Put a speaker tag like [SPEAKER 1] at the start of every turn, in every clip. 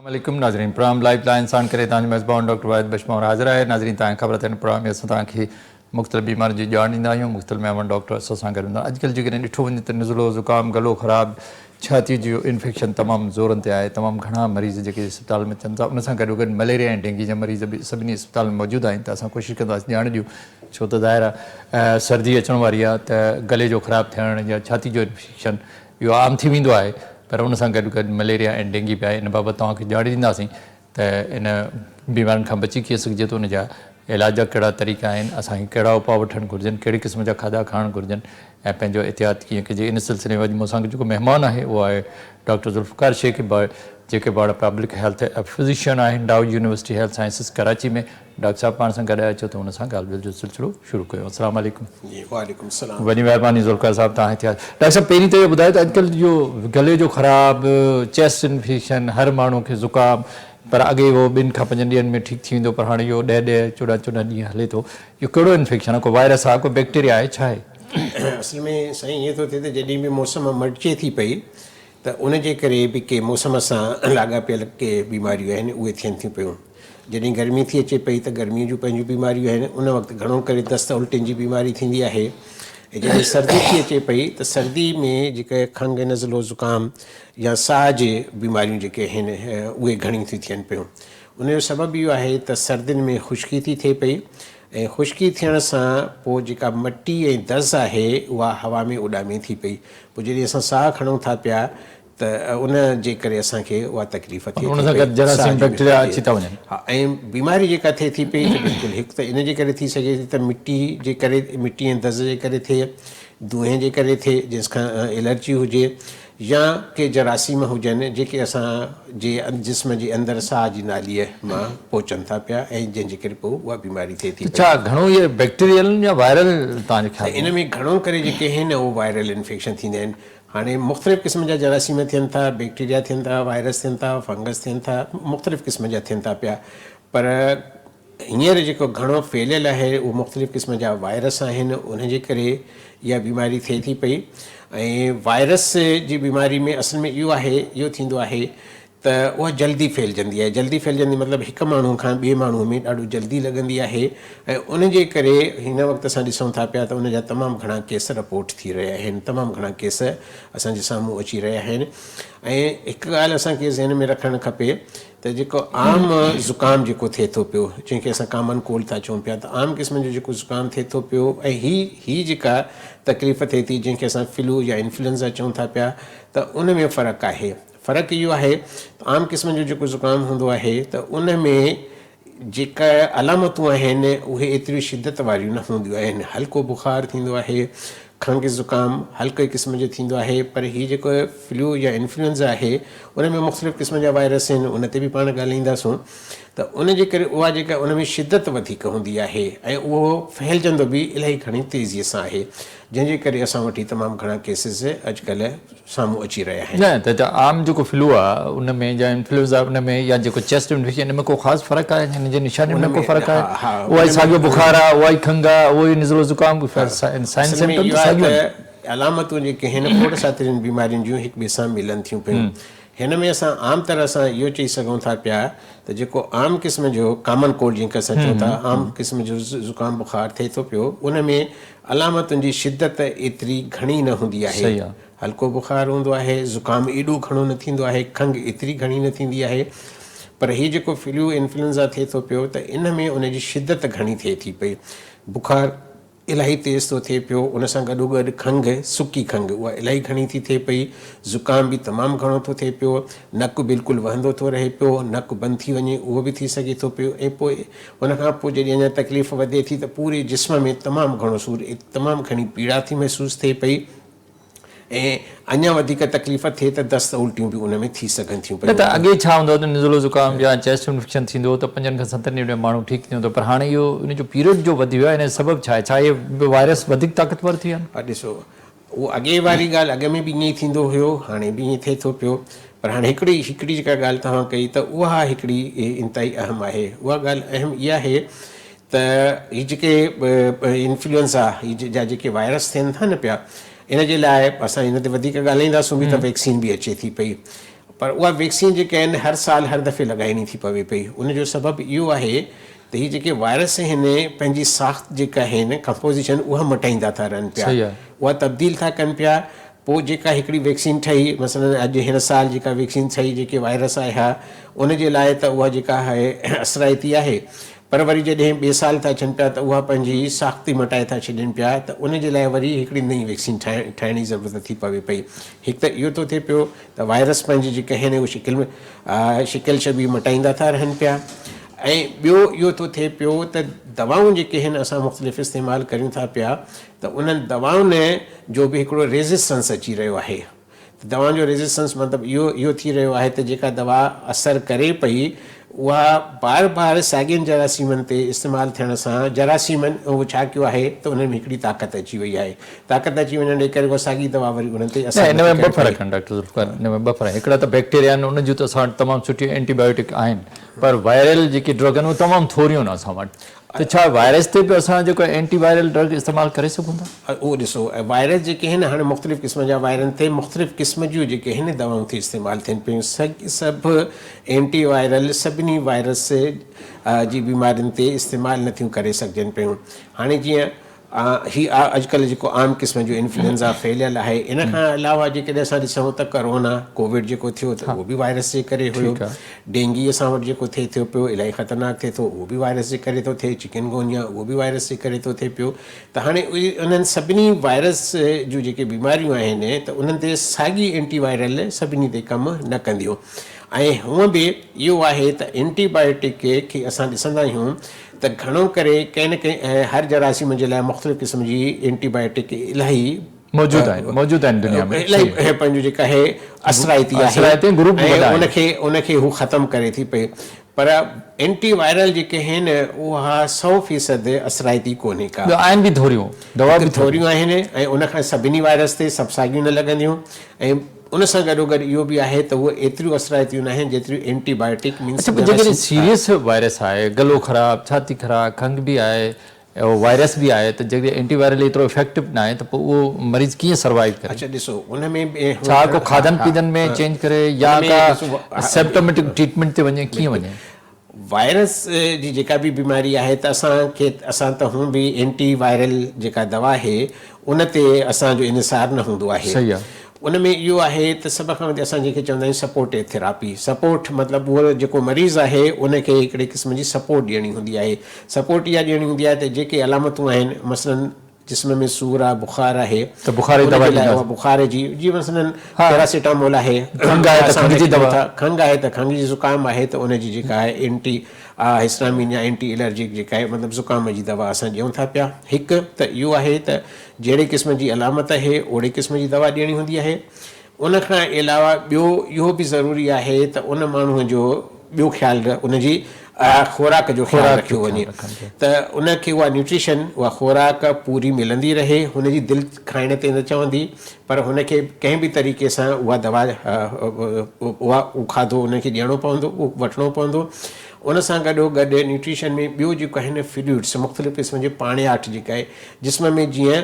[SPEAKER 1] السلام عليڪم ناظرين پروگرام لائيف لائين ساڻ ڪري توهان جو ميزبان ڊاڪٽر واحد بشمور حاضر آهي ناظرين توهان کي خبر اٿئي هن پروگرام ۾ اسان توهان کي مختلف بيمارين جي ڄاڻ ڏيندا آهيون مختلف مهمان ڊاڪٽر اسان سان گڏ هوندا آهن اڄڪلهه جيڪڏهن ڏٺو وڃي ته نزلو زڪام گلو خراب ڇاتي جو انفيڪشن تمام زورن تي آهي تمام گهڻا مريض جيڪي اسپتال ۾ ٿين ٿا ان سان گڏو گڏ مليريا ۽ ڊينگي جا مريض به سڀني اسپتالن ۾ موجود آهن ته اسان ڪوشش ڪنداسين ڄاڻ ڏيون ڇو ته ظاهر آهي سردي اچڻ واري آهي ته گلي جو خراب ٿيڻ يا ڇاتي جو انفيڪشن اهو عام ٿي ويندو آهي پر ان سان گڏ گڏ مليريا ۽ ڊينگي به آهي ان بابت توهان کي ڄاڻ ڏينداسين ته ان بيمارين کان بچي ڪيئن سگهجي ٿو ان جا علاج جا ڪهڙا طريقا آهن اسان کي ڪهڙا اپاء وٺڻ گهرجن ڪهڙي قسم جا کاڌا کائڻ گهرجن ۽ پنهنجو احتياط ڪيئن ڪجي ان سلسلي ۾ اڄ مون سان جيڪو مهمان آهي اهو آهي ڊاڪٽر ذوالفقار شيخ جيڪي پاڻ پبلڪ هيلٿ فزيشن آهن Dow university health sciences Karachi ۾ doctor صاحب پاڻ سان گڏ آهي اچو ته هن سان ڳالهه ٻولهه جو سلسلو شروع ڪيون السلام عليڪم.
[SPEAKER 2] جي وعليڪم السلام.
[SPEAKER 1] وڏي مهرباني ذوالفقار صاحب توهان هتي آيا. ڊاڪٽر صاحب پهرين ته اهو ٻڌايو ته اڄڪلهه اهو گلي جو خراب چيسٽ انفيڪشن هر ماڻهو کي زڪام پر اڳي اهو ٻن کان پنجن ڏينهن ۾ ٺيڪ ٿي ويندو پر هاڻي اهو ڏهه ڏهه چوڏهن چوڏهن ڏينهن هلي ٿو اهو ڪهڙو انفيڪشن آهي ڪو وائرس آهي ڪو بيڪٽيريا آهي ڇا آهي؟
[SPEAKER 2] اصل ۾ سائين ائين ٿو ٿئي ته جڏهن به موسم مٽجي ٿي پئي ته ان جي ڪري به ڪي موسم سان لاڳاپيل ڪي بيماريون آهن اهي ٿين ٿيون پيون. جڏهن گرمي ٿي اچي پئي ته گرمي جون پنهنجون بيماريون آهن ان وقت گهڻو ڪري دست الٽين جي بيماري ٿيندي آهي ۽ جڏهن سردي ٿي اچي پئي ته سردي ۾ جيڪي کنگهه نزلو زڪام يا ساهه جي بيماريون جيڪي آهن اهي گهڻيون ٿيون ٿين پيون. ان جو سبب اهو آهي ته سردين ۾ خشڪي ٿي ٿئي پئي ۽ خشڪي ٿيڻ سان پوء جيڪا مٽي ۽ دز آهي اها هوا ۾ اڏامي ٿي پئي پوء جڏهن اسان ساهه کڻون ٿا پيا ته ان جي ڪري اسان کي اها تڪليف ٿئي
[SPEAKER 1] ان سان گڏ جراثيم بيڪٽيريا اچي ٿا وڃن.
[SPEAKER 2] ها ۽ بيماري جيڪا ٿئي ٿي پئي ته بلڪل هڪ ته ان جي ڪري ٿي سگهي ٿي ته مٽي جي ڪري مٽي ۽ دز جي ڪري ٿئي دونهين جي ڪري ٿئي جنهن کان الرجي هجي يا ڪي جراثيم هجن جيڪي اسان جي جسم جي اندر ساهه جي ناليء مان پهچن ٿا پيا ۽ جنهن جي ڪري پوء اها بيماري ٿئي ٿي
[SPEAKER 1] ته ڇا گهڻو اهي بيڪٽيريل يا وائرل توهان جي خيال
[SPEAKER 2] ۾؟ ان ۾ گهڻو ڪري جيڪي آهن اهي وائرل انفيڪشن ٿيندا آهن. هاڻي مختلف قسم جا جراثيم ٿين ٿا، بيڪٽيريا ٿين ٿا، وائرس ٿين ٿا، فنگس ٿين ٿا، مختلف قسم جا ٿين ٿا پيا پر هينئر جيڪو گهڻو ڦهليل آهي اهو مختلف قسم جا وائرس آهن ان جي ڪري اها بيماري ٿئي ٿي پئي ۽ وائرس جي بيماري ۾ اصل ۾ اهو آهي اهو ٿيندو آهي ته اها جلدي ڦهلجندي آهي جلدي ڦهلجندي مطلب هڪ ماڻهو کان ٻئي ماڻهو ۾ ڏاڍو جلدي لڳندي آهي ۽ ان جي ڪري هن وقت اسان ڏسون ٿا پيا ته ان جا تمام گهڻا ڪيس رپورٽ ٿي رهيا آهن تمام گهڻا ڪيس اسان جي سامهون اچي رهيا آهن ۽ هڪ ڳالهه اسان کي ذهن ۾ رکڻ کپي ته جيڪو عام زڪام جيڪو ٿئي ٿو پيو جنهن کي اسان ڪامن ڪولڊ ٿا چئون پيا ته عام قسم جو جيڪو زڪام ٿئي ٿو پيو ۽ هي هي جيڪا تڪليف ٿئي ٿي جنهن کي اسان فلو يا انفلوئنزا چئون ٿا پيا ته ان ۾ فرق آهي فرق اهو آهي ته عام قسم جو جيڪو زڪام هوندو آهي ته ان ۾ جيڪا علامتون آهن اهي ايتريون شدت واريون نه هونديون آهن. هلڪو بخار ٿيندو آهي، کنگهه زڪام هلڪي قسم جو ٿيندو آهي پر هي جيڪو فلو يا انفلوئنزا آهي ان ۾ مختلف قسم جا وائرس آهن ان تي به پاڻ ڳالهائينداسون ته ان جي ڪري اها جيڪا ان ۾ شدت وڌيڪ هوندي آهي ۽ اهو ڦهلجندو به الاهي گهڻي تيزي سان آهي جنهن جي ڪري اسان وٽ هي تمام گهڻا ڪيسز اڄڪلهه سامهون اچي رهيا آهن.
[SPEAKER 1] نه ته عام جيڪو فلو آ ان ۾ يا انفلوئنزا ان ۾ يا جيڪو چيسٽ انفيڪشن ان ۾ ڪو خاص فرق آهي هن جي نشانين ۾ ڪو فرق آهي اها ئي ساڳيو بخار آ اها ئي کنگهه آ اهو ئي نزلو زڪام سائن سمپٽم ته ساڳيون آهن.
[SPEAKER 2] علامتون جيڪي آهن کوڙ ساترين بيمارين جون هڪ ٻئي سان ملن ٿيون پيون. هن ۾ اسان عام طرح سان اهو چئي سگهون ٿا پيا ته جيڪو عام قسم جو ڪامن ڪولڊ جنهن کي اسان چئون ٿا عام قسم جو زڪام بخار ٿئي ٿو پيو ان ۾ علامتن جي شدت ايتري گهڻي نه هوندي آهي. هلڪو بخار هوندو آهي، زڪام ايڏو گهڻو نه ٿيندو آهي، کنگهه ايتري گهڻي نه ٿيندي آهي. پر هي جيڪو فلو انفلوئنزا ٿئي ٿو پيو ته ان ۾ ان جي شدت گهڻي ٿئي ٿي پئي. بخار الاهي تيز ٿو ٿئي پيو، ان سان گڏوگڏ کنگهه، سڪي کنگهه، اها الاهي گهڻي ٿي ٿئي پئي، زڪام به تمام گهڻو ٿو ٿئي پيو، نڪ بلڪل وهندو ٿو رهي پيو، نڪ بند ٿي وڃي اهو به ٿي سگهي ٿو پيو ۽ پوء ان کان پوء جڏهن اڃا تڪليف وڌي ٿي ته پوري جسم ۾ تمام گهڻو سور ۽ تمام گهڻي پيڙا ٿي محسوس ٿئي پئي ۽ اڃا وڌيڪ تڪليف ٿئي ته دست الٽيون به ان ۾ ٿي سگهن ٿيون
[SPEAKER 1] نه ته اڳي ڇا هوندو هو ته نزلو زڪام يا چيسٽ انفيڪشن ٿيندو هو ته پنجن کان ستن ڏينهن ۾ ماڻهو ٺيڪ ٿي ويندو هو پر هاڻي اهو ان جو پيريڊ جو وڌي ويو آهي ان جو سبب ڇا آهي ڇا اهي وائرس وڌيڪ طاقتور ٿي ويا آهن؟
[SPEAKER 2] ها ڏسو اهو اڳي واري ڳالهه اڳ ۾ به ائين ئي ٿيندو هيو، هاڻي به ائين ٿئي ٿو پيو. پر هاڻي هڪڙي هڪڙي جيڪا ڳالهه توهان ڪئي ته اها هڪڙي انتهائي اهم آهي. اها ڳالهه اهم اها آهي ته هي جيڪي انفلوئنزا جا جيڪي وائرس ٿين ٿا نه پيا ان جي لاء اسان ان تي وڌيڪ ڳالهائينداسون به ته ويڪسين به اچي ٿي پئي. پر اها ويڪسين جيڪا آهن هر سال هر دفعي لڳائڻي ٿي پوي پئي ان جو سبب اهو آهي ته هي جيڪي وائرس آهن پنهنجي ساخت جيڪا آهن ڪمپوزيشن اها مٽائيندا ٿا رهن پيا اها تبديل ٿا ڪن پيا پوء جيڪا هڪڙي ويڪسين ٺهي مثلا اڄ هن سال جيڪا ويڪسين ٺهي جيڪي وائرس آيا ان جي لاء ته اها جيڪا آهي اثرائتي آهي پر وري جڏهن ٻئي سال ٿا اچن پيا ته اها پنهنجي ساخت ئي مٽائي ٿا ڇڏين پيا ته ان جي لاء وري هڪڙي نئين ويڪسين ٺاهڻ جي ضرورت ٿي پوي پئي. هڪ ته اهو ٿو ٿئي پيو ته وائرس پنهنجي جيڪا آهن اهو شڪل شڪل شبيهه مٽائيندا ٿا رهن پيا ۽ ٻيو اهو ٿو ٿئي پيو ته دوائون جيڪي آهن اسان مختلف استعمال ڪريون ٿا پيا ته انهن دوائن جو به هڪڙو ريزسٽنس اچي رهيو آهي. ته دوائن جو ريزسٽنس مطلب اهو اهو ٿي رهيو آهي ته جيڪا دوا اثر ڪري پئي اها بار بار ساڳين جراثيمن تي استعمال ٿيڻ سان جراثيمن اهو ڇا ڪيو آهي ته انهن ۾ هڪڙي طاقت اچي وئي آهي طاقت اچي وڃڻ جي ڪري اها ساڳي دوا وري انهن تي
[SPEAKER 1] نه
[SPEAKER 2] اثر
[SPEAKER 1] ان ۾
[SPEAKER 2] نٿي
[SPEAKER 1] ٻه
[SPEAKER 2] ڪري
[SPEAKER 1] فرق
[SPEAKER 2] پئي.
[SPEAKER 1] آهن ڊاڪٽر ذوالفقار ان ۾ ٻه فرق هڪڙا ته بيڪٽيريا آهن انهن جون ته اسان وٽ تمام سٺيون اينٽي بايوٽڪ آهن پر وائرل جيڪي ڊرگ آهن اهي تمام ٿوريون آهن اسان وٽ ته ڇا وائرس تي به اسان جيڪو اينٽي وائرل ڊرگ استعمال ڪري سگهون ٿا؟
[SPEAKER 2] اهو ڏسو وائرس جيڪي آهن هاڻي مختلف قسم جا وائرن تي مختلف قسم جون جيڪي آهن دوائون ٿي استعمال ٿين پيون سڀ اينٽي وائرل سڀني وائرس جي بيمارين تي استعمال نٿيون ڪري سگهجن پيون هاڻي جيئن هي اڄڪلهه جيڪو عام قسم جو انفلوئنزا ڦهليل آهي ان کان علاوه جيڪڏهن اسان ڏسون ته ڪرونا ڪووڊ جيڪو ٿيو ته اهو به وائرس جي ڪري هيو ڊينگي اسان وٽ جيڪو ٿئي ٿيو پيو الاهي خطرناڪ ٿئي ٿو اهو به وائرس جي ڪري ٿو ٿئي چڪن گونيا اهو به وائرس جي ڪري ٿو ٿئي پيو ته هاڻي انهن سڀني وائرس جون جيڪي بيماريون آهن ته انهن تي ساڳي اينٽي وائرل سڀني تي ڪم نه ڪنديون ۽ هونء به اهو آهي ته اينٽي بايوٽڪ کي اسان ڏسندا آهيون ته گهڻو ڪري ڪنهن نه ڪنهن هر جراثيم جي لاء مختلف قسم جي اينٽي بائيوٽڪ الاهي
[SPEAKER 1] موجود آهن موجود آهن دنيا ۾
[SPEAKER 2] الاهي پنهنجو جيڪا آهي اثرائتي آهي
[SPEAKER 1] اثرائتي گروپ به وڏا
[SPEAKER 2] ۽ ان کي ان کي هو ختم ڪري ٿي پئي پر اينٽي وائرل جيڪي آهن اها 100% اثرائتي ڪونهي ڪا.
[SPEAKER 1] ٻيو آهن به ٿوريون دوا به
[SPEAKER 2] ٿوريون آهن ۽ ان کان سڀني وائرس تي سڀ ساڳيون نه لڳنديون ۽ ان سان گڏوگڏ اهو به آهي ته اهي ايتريون اثرائتيون ناهن جيتريون اينٽي بايوٽڪ مينس
[SPEAKER 1] اڇا پر جيڪڏهن سيريس وائرس آهي گلو خراب ڇاتي خراب کنگهه به آهي ۽ وائرس به آهي ته جيڪڏهن اينٽي وائرل ايترو افيڪٽو ناهي ته پوء اهو مريض ڪيئن سروائيو ڪري؟
[SPEAKER 2] اڇا ڏسو ان ۾ به
[SPEAKER 1] ڇا ڪو کاڌن پيتن ۾ چينج ڪري يا ڪا سيمپٽوميٽڪ ٽريٽمينٽ تي وڃي ڪيئن وڃي؟
[SPEAKER 2] وائرس جي جيڪا به بيماري آهي ته اسان کي اسان ته هون به اينٽي وائرل جيڪا دوا آهي ان تي اسان جو انحصار نه هوندو آهي
[SPEAKER 1] صحيح آهي.
[SPEAKER 2] ان ۾ اهو آهي ته سڀ کان وڌيڪ اسان جنهن کي چوندا آهيون سپورٽيو ٿراپي سپورٽ مطلب اهو جيڪو مريض آهي ان کي هڪڙي قسم جي سپورٽ ڏيڻي هوندي آهي سپورٽ اها ڏيڻي هوندي آهي ته جيڪي علامتون آهن مثلاً جسم ۾ سور آ بخار آهي
[SPEAKER 1] ته بخار جي
[SPEAKER 2] ان
[SPEAKER 1] دوا
[SPEAKER 2] جي لاء
[SPEAKER 1] ڏينداسين.
[SPEAKER 2] اها بخار جي جي مثلاً
[SPEAKER 1] ها.
[SPEAKER 2] پيراسيٽامول آهي
[SPEAKER 1] کنگهه آهي ته
[SPEAKER 2] اسان
[SPEAKER 1] کنگهه جي
[SPEAKER 2] ان کي
[SPEAKER 1] دوا.
[SPEAKER 2] ٿا کنگهه آهي ته کنگهه جي زڪام آهي ته ان جي جيڪا آهي اينٽي هسٽامين يا اينٽي الرجڪ جيڪا آهي مطلب زڪام جي دوا اسان ڏيون ٿا پيا هڪ ته اهو آهي ته جهڙي قسم جي علامت آهي اوڙي قسم جي دوا ڏيڻي هوندي آهي ان کان علاوه ٻيو اهو به ضروري آهي ته ان ماڻهوء جو ٻيو خيال ان جي خوراڪ جو خيال رکيو وڃي ته ان کي اها نيوٽريشن اها خوراڪ پوري ملندي رهي هن جي دل کائڻ تي نه چوندي پر هن کي ڪنهن به طريقي سان اها دوا اها اهو کاڌو ان کي ڏيڻو پوندو اهو وٺڻو پوندو ان سان گڏو گڏ نيوٽريشن ۾ ٻيو جيڪو آهي نه فلوئڊس مختلف قسم جي پاڻياٺ جيڪا آهي جسم ۾ جيئن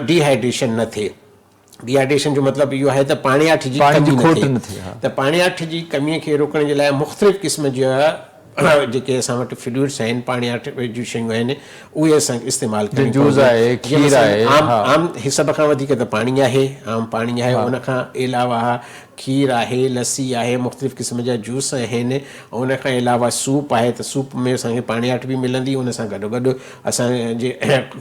[SPEAKER 2] ڊي هائيڊريشن نه ٿئي ڊيهائيڊريشن جو مطلب اهو آهي ته پاڻياٺ جي
[SPEAKER 1] پاڻي جي
[SPEAKER 2] ڪمي نه
[SPEAKER 1] کوٽ
[SPEAKER 2] ٿئي
[SPEAKER 1] نه ٿئي ها.
[SPEAKER 2] ته پاڻياٺ جي ڪمي کي روڪڻ جي لاء مختلف قسم جا جيڪي اسان وٽ فلوئڊس آهن پاڻياٺ جون شيون آهن اهي اسان کي استعمال
[SPEAKER 1] جيئن
[SPEAKER 2] ڪرڻيون
[SPEAKER 1] جوس
[SPEAKER 2] پونديون
[SPEAKER 1] آهي
[SPEAKER 2] جيئن
[SPEAKER 1] کير
[SPEAKER 2] مثلاً
[SPEAKER 1] آهي
[SPEAKER 2] عام
[SPEAKER 1] ها.
[SPEAKER 2] عام سڀ کان وڌيڪ ته پاڻي آهي عام پاڻي آهي
[SPEAKER 1] ها.
[SPEAKER 2] ان کان علاوه کير آهي لسي آهي مختلف قسم جا جوس آهن ان کان علاوه سوپ آهي ته سوپ ۾ اسان کي پاڻياٺ به ملندي ان سان گڏو گڏ اسان جي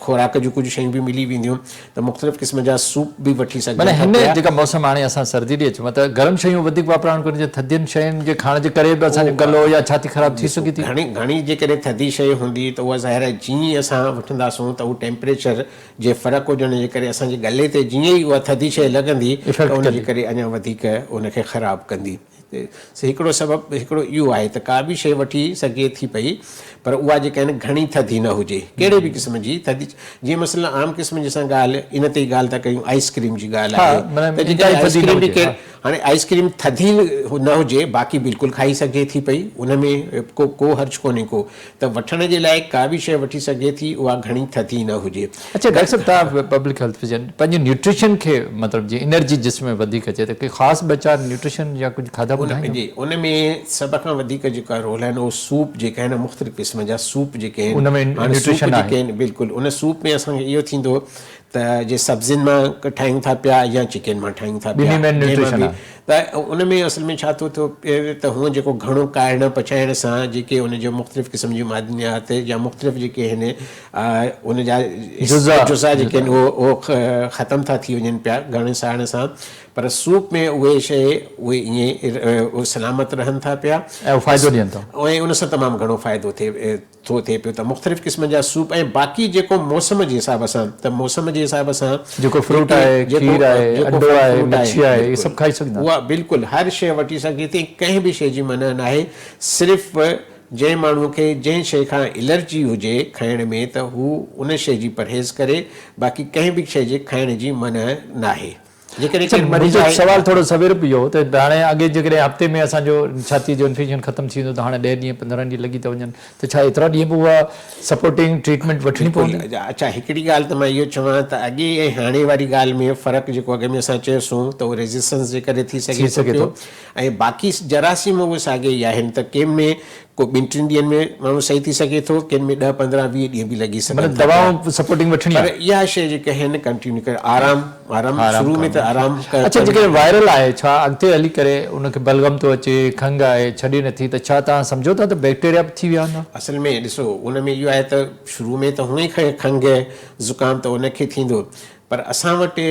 [SPEAKER 2] خوراڪ جون ڪجهه شيون به ملي وينديون ته مختلف قسم جا سوپ به وٺي سگهجن
[SPEAKER 1] معنيٰ
[SPEAKER 2] ٿا
[SPEAKER 1] هن
[SPEAKER 2] پيا.
[SPEAKER 1] جيڪا موسم هاڻي اسان سردي ڏي اچون ته گرم شيون وڌيڪ واپرائڻ گهرجي ٿڌين شين جي کائڻ جي ڪري به اسان جو گلو يا ڇاتي خراب ٿي
[SPEAKER 2] ڏسو
[SPEAKER 1] سگهي ٿي.
[SPEAKER 2] گهڻي گهڻي جيڪڏهن ٿڌي شيء هوندي ته اها ظاهر آهي جيئن ئي اسان وٺنداسون ته اهو ٽيمپريچر جي فرق هجڻ جي ڪري اسان جي گلي تي جيئن ئي اها ٿڌي شيء لڳندي ته
[SPEAKER 1] افيڪٽ
[SPEAKER 2] ان جي
[SPEAKER 1] ڪندي.
[SPEAKER 2] ڪري اڃا وڌيڪ ان کي خراب ڪندي. هڪڙو سبب هڪڙو اهو آهي ته ڪا به شيء وٺي سگهجي ٿي پئي پر اها جيڪا آهن گهڻي ٿڌي نه هجي ڪهڙي به قسم جي ٿڌي جيئن مثلاً عام قسم جي اسان ڳالهه ان تي ئي ڳالهه ٿا ڪيون آئس ڪريم جي ڳالهه آهي ته جيڪڏهن آئس ڪريم به ڪير هاڻي آئس ڪريم ٿڌي نه هجي باقي بلڪل کائي سگهجي ٿي پئي ان ۾ ڪو ڪو حرج ڪونهي ڪو ته وٺڻ جي لاء ڪا به شيء وٺي سگهجي ٿي اها گهڻي ٿڌي نه هجي.
[SPEAKER 1] اڇا ڊاڪٽر صاحب توهان پبلڪ هيلٿ فزيشن پنهنجي نيوٽريشن کي مطلب جيئن انرجي جسم ۾ وڌيڪ اچي ته ڪي خاص ٻه چار نيوٽريشن يا ڪجهه کاڌا ٻڌائيندو.
[SPEAKER 2] جي ان ۾ سڀ کان وڌيڪ جيڪا رول آهن اهو سوپ جيڪا آهن مختلف قسم جا سوپ جيڪي آهن
[SPEAKER 1] ان ۾ نيوٽريشن آهي.
[SPEAKER 2] جيڪي آهن بلڪل ان سوپ ۾ اسان کي اهو ٿيندو ته جي سبزين مان ٺاهيون ٿا پيا يا چڪن مان ٺاهيون ٿا پيا
[SPEAKER 1] ٻنهي ۾ نيوٽريشن آهي.
[SPEAKER 2] ته ان ۾ اصل ۾ ڇا ٿو ٿو پئي ته هونء جيڪو گهڻو ڪاڙهڻ پچائڻ سان جيڪي ان جو مختلف قسم جون معدنيات يا مختلف جيڪي آهن ان جا جزا جيڪي آهن اهو ختم ٿا ٿي وڃن پيا گهڻي ساڙڻ سان پر سوپ ۾ اهي شيء اهي ائين سلامت رهن ٿا پيا
[SPEAKER 1] ۽ فائدو ڏين ٿا
[SPEAKER 2] ۽ ان سان تمام گهڻو فائدو ٿئي ٿو ٿئي پيو ته مختلف قسمن جا سوپ ۽ باقي جيڪو موسم جي حساب سان ته موسم جي حساب سان
[SPEAKER 1] جيڪو فروٽ آهي کير آهي انڊو آهي مڇي آهي اهي سڀ کائي سگهندا
[SPEAKER 2] اها بلڪل هر شيء وٺي سگهجي ٿي ڪنهن به شيء جي منع ناهي صرف جنهن ماڻهو کي جنهن شيء کان الرجي هجي کائڻ ۾ ته هو ان شيء جي پرهيز ڪري باقي ڪنهن به شيء جي کائڻ جي منع ناهي. جيڪڏهن ڪير مريض
[SPEAKER 1] آهي. سوال ٿورو سوير به اهو ته هاڻي اڳي جيڪڏهن هفتي ۾ اسان جو ڇاتي جو انفيڪشن ختم ٿي ويندو ته هاڻي ڏهه ڏينهن 15 ڏينهن لڳي ٿا وڃن ته ڇا ايترا ڏينهن به اها سپورٽنگ ٽريٽمينٽ وٺڻي پوندي؟
[SPEAKER 2] اڇا هڪڙي ڳالهه ته مان اهو چوان ته اڳي ۽ هاڻي واري ڳالهه ۾ فرق جيڪو اڳ ۾ اسان چيوسون ته اهو ريزسٽنس جي ڪري ٿي سگهي ٿو پيو ۽ باقي جراثيم اهي ساڳي ئي آهن ته ڪنهن ۾ ڪو ٻن ٽن ڏينهن ۾ ماڻهو صحيح ٿي سگهي ٿو، ڪن ۾ ڏهه 15 20 ڏينهن به لڳي سگهن
[SPEAKER 1] ٿا. دوائون سپورٽنگ وٺڻي
[SPEAKER 2] آهي. پر اها شيء جيڪا آهن ڪنٽينيو ڪري آرام آرام شروع ۾ ته آرام
[SPEAKER 1] ڪر. اڇا جيڪڏهن وائرل آهي ڇا اڳتي هلي ڪري ان کي بلغم ٿو اچي کنگهه آهي ڇڏي نٿي ته ڇا توهان سمجهو ٿا ته بيڪٽيريا به ٿي ويا هوندا؟
[SPEAKER 2] اصل ۾ ڏسو ان ۾ اهو آهي ته شروع ۾ ته هونئن ئي کنگهه زڪام ته ان کي ٿيندو پر اسان وٽ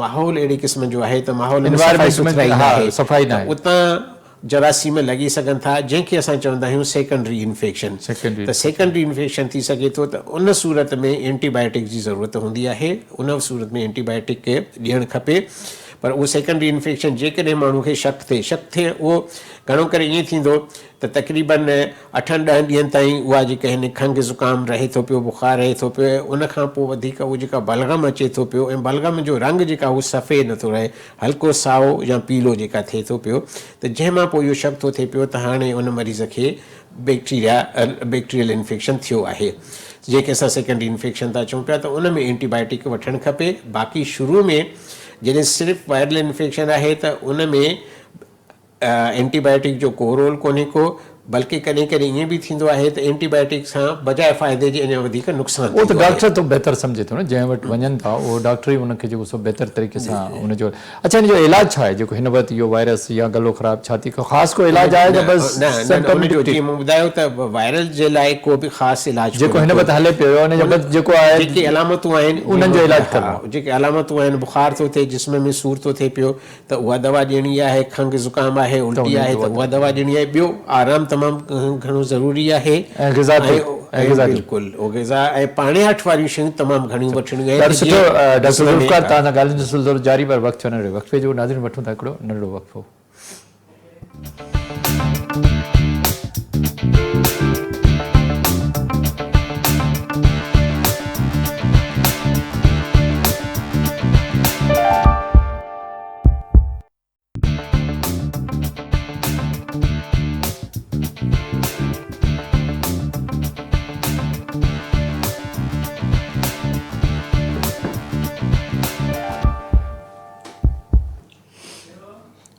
[SPEAKER 2] ماحول اهڙي قسم جو آهي ته ماحول ۾ صفائي سٿرائي ناهي ته اتان جراثيم لڳي سگهن ٿا جنهن کي اسان چوندا آهيون سيڪنڊري انفيڪشن ته سيڪنڊري انفيڪشن ٿي سگهي ٿو ته ان صورت ۾ اينٽي بائيوٽڪ جي ضرورت هوندي آهي ان صورت ۾ اينٽي بائيوٽڪ ڏيڻ کپي پر اهو سيڪنڊري انفيڪشن جيڪڏهن ماڻهو کي شڪ ٿئي شڪ ٿئي اهو گهڻو ڪري ائين ٿيندو ته تقريبن اٺن ڏهن ڏينهن تائين اها جيڪا هن کنگهه زڪام رهي ٿو پيو بخار رهي ٿو پيو ۽ ان کان پوء وڌيڪ اهو جيڪا بلغم اچي ٿو پيو ۽ بلغم جو رنگ جيڪا هو سفيد نٿو رهي هلڪو سائو يا پيلو جيڪا ٿئي ٿو پيو ته جنهن مان پوء اهو شڪ ٿو ٿئي پيو ته هاڻي ان مريض کي بيڪٽيريا بيڪٽيريل انفيڪشن ٿيو آهي جنهن کي اسان سيڪنڊري انفيڪشن ٿا چئون پيا ته ان ۾ اينٽي بائيوٽڪ وٺڻ کپي باقي شروع ۾ جڏهن صرف وائرل انفيڪشن آهي ته ان ۾ اينٽي بائيوٽڪ جو ڪو رول ڪونهي ڪو بلڪه ڪڏهن ڪڏهن ائين به ٿيندو آهي ته اينٽي بائيوٽڪ سان بجاء فائدي جي اڃا وڌيڪ نقصان
[SPEAKER 1] اهو ته
[SPEAKER 2] ٿيندو آهي.
[SPEAKER 1] ڊاڪٽر ته بهتر سمجهي ٿو نه جنهن وٽ وڃن ٿا اهو ڊاڪٽر ئي ان کي جيڪو سو بهتر طريقي سان ان جو اڇا ان جو علاج ڇا آهي جيڪو هن وقت اهو وائرس يا گلو خراب ڇاتي ڪو خاص ڪو علاج آهي يا بس
[SPEAKER 2] نه نه نه ان جو جيئن مون ٻڌايو ته وائرل جي لاء ڪو به خاص علاج
[SPEAKER 1] جيڪو هن وقت هلي پيو ان جو بس جيڪو آهي
[SPEAKER 2] جيڪي علامتون آهن
[SPEAKER 1] انهن جو علاج ڪرڻو
[SPEAKER 2] آهي جيڪي علامتون آهن بخار ٿو ٿئي جسم ۾ سور ٿو ٿئي پيو ته اها دوا ڏيڻي آهي، کنگهه زڪام آهي، الٽي آهي ته اها دوا ڏيڻي آهي، ٻيو آرام تمام گهڻو ضروري آهي
[SPEAKER 1] ۽ غذا تي
[SPEAKER 2] ۽ بلڪل اهو غذا ۽ پاڻياٺ واريون شيون تمام گهڻيون وٺڻيون آهن
[SPEAKER 1] ڏاڍو سٺو ڊاڪٽر ذوالفقار توهان سان ڳالهين جو سلسلو جاري پر وقت ٿيو ننڍڙي وقفي جو ناظرين وٺون ٿا هڪڙو ننڍڙو وقفو.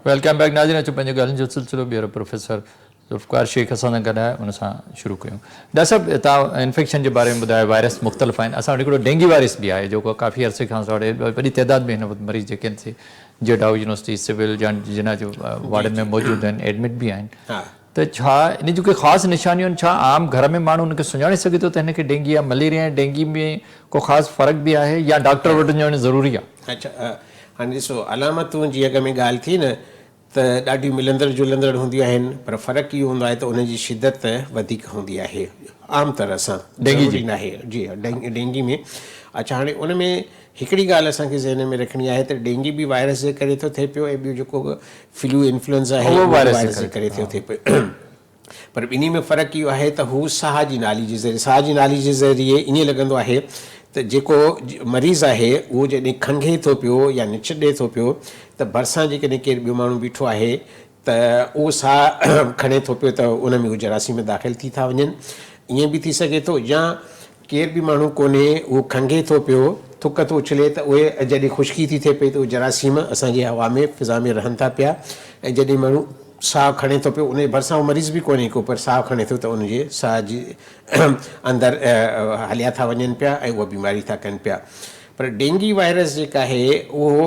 [SPEAKER 1] Welcome back ناظرين اچو پنهنجي ڳالهين جو سلسلو ٻيهر پروفيسر ذوالفقار شيخ اسان سان گڏ آهي ان سان شروع ڪيون. ڊاڪٽر صاحب توهان انفيڪشن جي باري ۾ ٻڌايو وائرس مختلف آهن اسان وٽ هڪڙو ڊينگي وائرس به آهي جيڪو ڪافي عرصي کان اسان وٽ وڏي تعداد ۾ هن وقت مريض جيڪي آهن سي جيڊاؤ يونيورسٽي سول يا جناح جي وارڊن ۾ موجود آهن ايڊمٽ به آهن ته ڇا ان جون ڪي خاص نشانيون آهن ڇا عام گهر ۾ ماڻهو ان کي سڃاڻي سگهي ٿو ته هن کي ڊينگي آهي مليريا ۽ ڊينگي ۾ ڪو خاص فرق به آهي يا ڊاڪٽر وٽ وڃڻ ضروري آهي.
[SPEAKER 2] اڇا هاڻي ڏسو علامتون جي اڳ ۾ ڳالهه ٿي نه ته ڏاڍيون ملندڙ جلندڙ هونديون آهن پر فرق اهو هوندو آهي ته انهن جي شدت وڌيڪ هوندي آهي عام طرح سان
[SPEAKER 1] ڊينگي جي
[SPEAKER 2] ناهي جي ڊينگي ۾ اڇا هاڻي ان ۾ هڪڙي ڳالهه اسان کي ذهن ۾ رکڻي آهي ته ڊينگي به وائرس جي ڪري ٿو ٿئي پيو ۽ ٻيو جيڪو فلو انفلوئنزا آهي اهو به وائرس جي ڪري ٿو ٿئي پيو پر ٻنهي ۾ فرق اهو آهي ته هو ساهه جي نالي جي ذريعي ساهه جي نالي جي ذريعي ائين لڳندو آهي ته جيڪو مريض آهي اهو جڏهن کنگهي ٿو پيو يا نڇ ڏئي ٿو پيو ته ڀرسان جيڪڏهن ڪير ٻيو ماڻهو بيٺو آهي ته اهو ساهه کڻي ٿو پيو ته ان ۾ اهي جراثيم داخل ٿي ٿا وڃن. ائين به ٿي سگهي ٿو يا ڪير به ماڻهو ڪونهي اهو کنگهي ٿو پيو، ٿڪ ٿو اڇلي ته اهي جڏهن خشڪي ٿي ٿئي پئي ته اهي جراثيم اسان جي هوا ۾ فضا ۾ رهن ٿا پيا ۽ جڏهن ماڻهو ساهه کڻي ٿو پيو ان جي ڀرسان اهو مريض به ڪونهي ڪو پر ساهه کڻي ٿو ته ان جي ساهه جي اندر هليا ٿا وڃن پيا ۽ اها بيماري ٿا ڪن پيا. پر ڊينگي وائرس جيڪا آهي اهو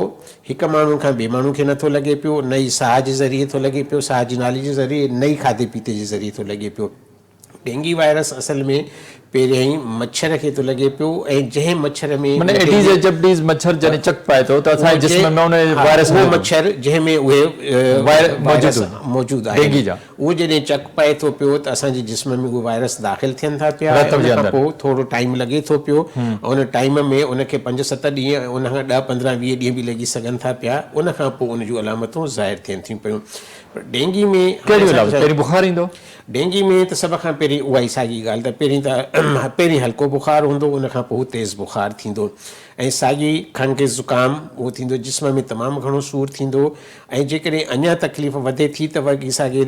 [SPEAKER 2] هڪ ماڻهو کان ٻئي ماڻهو کي نٿو لڳي پيو، نه ئي ساهه جي ذريعي ٿو لڳي پيو، ساهه جي نالي جي ذريعي، نه ئي کاڌي پيتي جي ذريعي ٿو لڳي پيو. ڊينگي وائرس اصل ۾ پهريائين مڇر کي ٿو لڳي پيو ۽ جنهن مڇر ۾
[SPEAKER 1] معنيٰ ايڊيز ايجپٽيز مڇر جڏهن چڪ پائي ٿو ته اسان جي جسم ۾ ان وائرس
[SPEAKER 2] اهو مڇر جنهن ۾ اهي وائرس موجود آهن
[SPEAKER 1] ڊينگي جا
[SPEAKER 2] اهو جڏهن چڪ پئي ٿو پيو ته اسان جي جسم ۾ اهي وائرس داخل ٿين ٿا پيا ۽ ان کان پوء ٿورو ٽائيم لڳي ٿو پيو ۽ ان ٽائيم ۾ ان کي پنج ست ڏينهن ۽ ان کان ڏهه پندرهن 20 ڏينهن به لڳي سگهن ٿا پيا ان کان پوء ان جون علامتون ظاهر ٿين ٿيون پيون پر ڊينگي ۾
[SPEAKER 1] ڪهڙيون علامتون پهرين بخار ايندو؟
[SPEAKER 2] ڊينگي ۾ ته سڀ کان پهرين اها ئي ساڳي ڳالهه ته پهرين ته پهرين هلڪو بخار هوندو ان کان پوء تيز بخار ٿيندو ۽ ساڳي کنگهه زڪام اهو ٿيندو جسم ۾ تمام گهڻو سور ٿيندو ۽ جيڪڏهن اڃا تڪليف وڌي ٿي ته وري ساڳي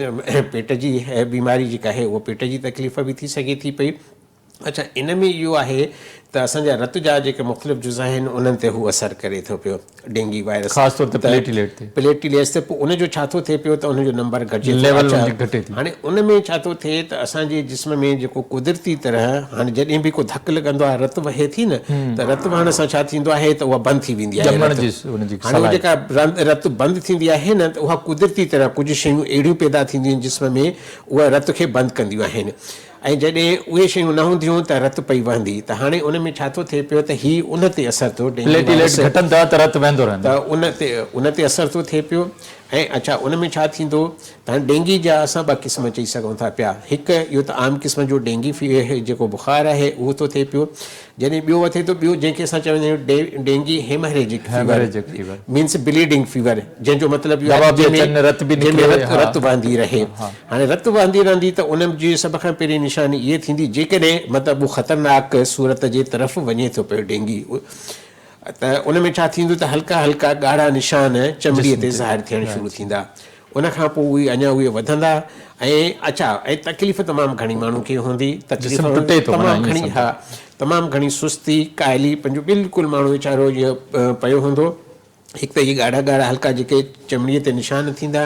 [SPEAKER 2] پيٽ جي بيماري جيڪا آهي اها پيٽ جي تڪليف به ٿي سگهي ٿي پئي. اڇا ان ۾ اهو آهي ته اسان جا رت جا جيڪي مختلف جزا آهن انهن تي هو اثر ڪري ٿو پيو ڊينگي وائرس
[SPEAKER 1] خاص طور تي پليٽيليٽ تي.
[SPEAKER 2] پليٽيليٽس تي پوء ان جو ڇا ٿو ٿئي پيو ته ان جو نمبر گهٽجي ٿو.
[SPEAKER 1] ليول ان جي گهٽي ٿي.
[SPEAKER 2] هاڻي ان ۾ ڇا ٿو ٿئي ته اسان جي جسم ۾ جيڪو قدرتي طرح هاڻي جڏهن به ڪو ڌڪ لڳندو آهي رت وهي ٿي نه ته رت وهڻ سان ڇا ٿيندو آهي ته اها بند ٿي ويندي آهي
[SPEAKER 1] ڄمڻ جي ان جي
[SPEAKER 2] هاڻي اها جيڪا رت بند ٿيندي آهي نه ته اها قدرتي طرح ڪجهه شيون اهڙيون پيدا ٿينديون آهن جسم ۾ اها رت کي بند ڪنديون آهن ۽ جڏهن اهي شيون نه هونديون ته رت پئي وهندي ته هاڻي ان ۾ ڇا ٿو ٿئي پيو ته هي ان تي اثر ٿو ڊينگي
[SPEAKER 1] پليٽيليٽ
[SPEAKER 2] وائرس
[SPEAKER 1] گهٽن ٿا ته رت وهندو رهندو.
[SPEAKER 2] ته ان تي اثر ٿو ٿئي پيو ۽ اڇا ان ۾ ڇا ٿيندو ته هاڻي ڊينگي جا اسان ٻه قسم چئي سگهون ٿا پيا هڪ اهو ته عام قسم جو ڊينگي جيڪو بخار آهي اهو ٿو ٿئي پيو جڏهن ٻيو وٿي ٿو ٻيو جنهن کي اسان چوندا آهيون dengue haemorrhagic fever means bleeding fever جنهن جو مطلب اهو آهي جنهن ۾
[SPEAKER 1] رت به نڪري
[SPEAKER 2] رت وهندي رهي هاڻي رت وهندي رهندي ته ان جي سڀ کان پهرين نشاني اهي ٿيندي جيڪڏهن مطلب اهو خطرناڪ صورت جي طرف وڃي ٿو پيو ڊينگي ته ان ۾ ڇا ٿيندو ته هلڪا هلڪا ڳاڙها نشان چمڙيء تي ظاهر ٿيڻ شروع ٿيندا. ان کان پوء اهي اڃا اهي وڌندا ۽ اڇا ۽ تڪليف تمام گهڻي ماڻهو کي هوندي تڪليف تمام گهڻي ها تمام گهڻي سستي ڪاهلي پنهنجو بلڪل ماڻهو ويچارو اهو پيو هوندو. هڪ ته اهي ڳاڙها ڳاڙها هلڪا جيڪي چمڙيء تي نشان ٿيندا